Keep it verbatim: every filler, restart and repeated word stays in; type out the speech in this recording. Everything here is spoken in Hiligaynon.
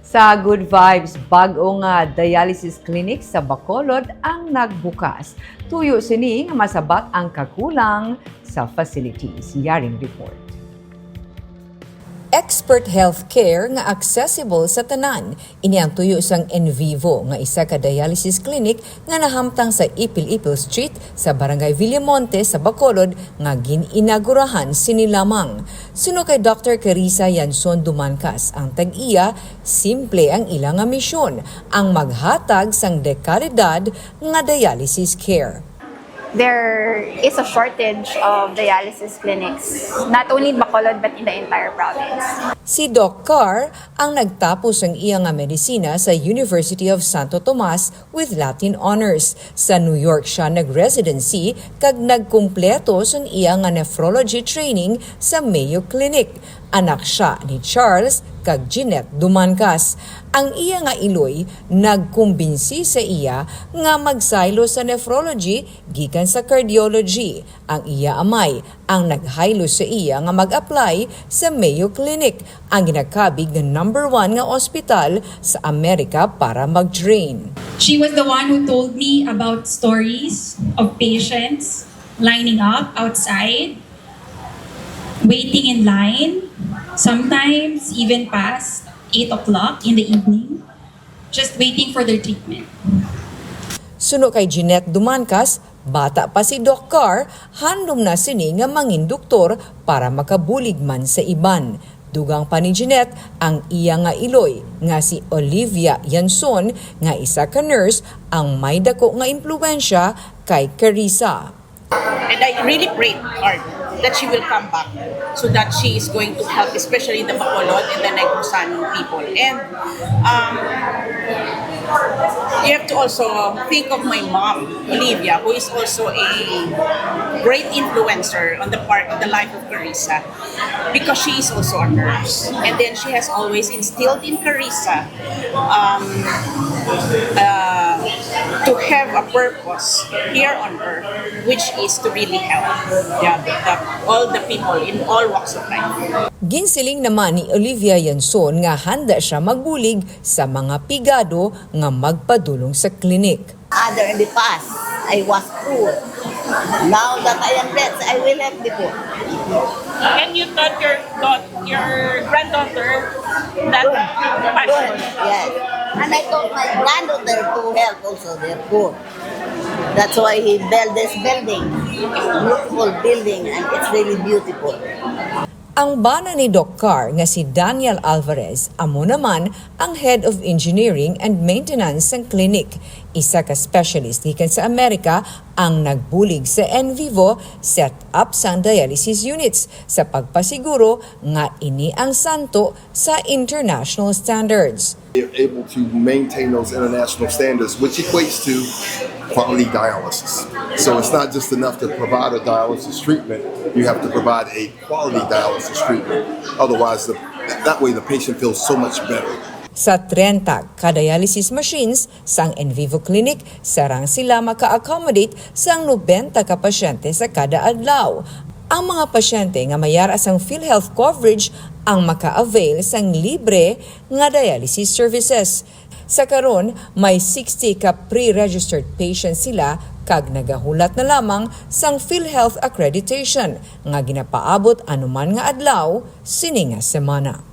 Sa Good Vibes, bag-o nga dialysis clinic sa Bacolod ang nagbukas. Tuyo sini nga masabat ang kakulang sa facilities. Yaring report. Expert healthcare nga accessible sa tanan. Ini ang tuyo sang Envivo, nga isa ka dialysis clinic nga nahamtang sa Ipil-Ipil Street sa Barangay Villamonte sa Bacolod, nga gin-inagurahan sini lamang. Suno kay Doctor Carissa Yanson Dumancas, ang tag-iya, simple ang ila nga misyon, ang maghatag sang dekalidad nga dialysis care. There is a shortage of dialysis clinics, not only in Bacolod but in the entire province. Si Doc Carr ang nagtapos ang iya nga medisina sa University of Santo Tomas with Latin Honors. Sa New York siya nag-residency kag nagkumpleto sang iya nga nephrology training sa Mayo Clinic. Anak siya ni Charles kag Jeanette Dumancas. Ang iya nga iloy nagkumbinsi sa iya nga magsaylo sa nephrology gikan sa cardiology. Ang iya amay ang naghaylo sa iya nga mag-apply sa Mayo Clinic, ang ginakabig nga number one nga ospital sa Amerika para mag-drain. She was the one who told me about stories of patients lining up outside, waiting in line, sometimes even past eight o'clock in the evening, just waiting for their treatment. Suno kay Jeanette Dumancas, bata pa si Doc Carr, handom na sini nga mangin doktor para makabulig man sa iban. Dugang pa ni Jeanette, ang iya nga iloy nga si Olivia Yanson, nga isa ka nurse, ang may dako nga impluwensya kay Carissa. And I really prayed hard that she will come back so that she is going to help, especially the Bacolod and the Negros Occitan people. And um, you have to also think of my mom, Olivia, who is also a great influencer on the part of the life of Carissa, because she is also a nurse. And then she has always instilled in Carissa um, uh, to have a purpose here on earth, which is to really help the, the, all the people in all walks of life. Ginsiling naman ni Olivia Yanson nga handa siya magbulig sa mga pigado nga magpadulong sa klinik. Other in the past, I was poor. Now that I am rich, I will help the poor. And you taught your daugh- your granddaughter that Good. passion. Yes. And I taught my granddaughter to help also their poor. That's why he built this building. Beautiful building, and it's really beautiful. Ang bana ni Doc Carr nga si Daniel Alvarez amo naman ang Head of Engineering and Maintenance sang klinik. Isa ka specialist gikan sa Amerika ang nagbulig sa Envivo set up sang dialysis units sa pagpasiguro nga ini ang santo sa international standards. They're able to maintain those international standards, which equates to quality dialysis. So it's not just enough to provide a dialysis treatment, you have to provide a quality dialysis treatment. Otherwise, the, that way the patient feels so much better. Sa treinta ka dialysis machines sang Envivo Clinic, sarang sila maka-accommodate sang nobenta ka pasyente sa kada adlaw. Ang mga pasyente nga may yara sang PhilHealth coverage ang maka-avail sang libre nga dialysis services. Sa karon, may sixty ka pre-registered patients sila kag nagahulat na lamang sang PhilHealth accreditation nga ginapaabot anuman nga adlaw sini nga semana.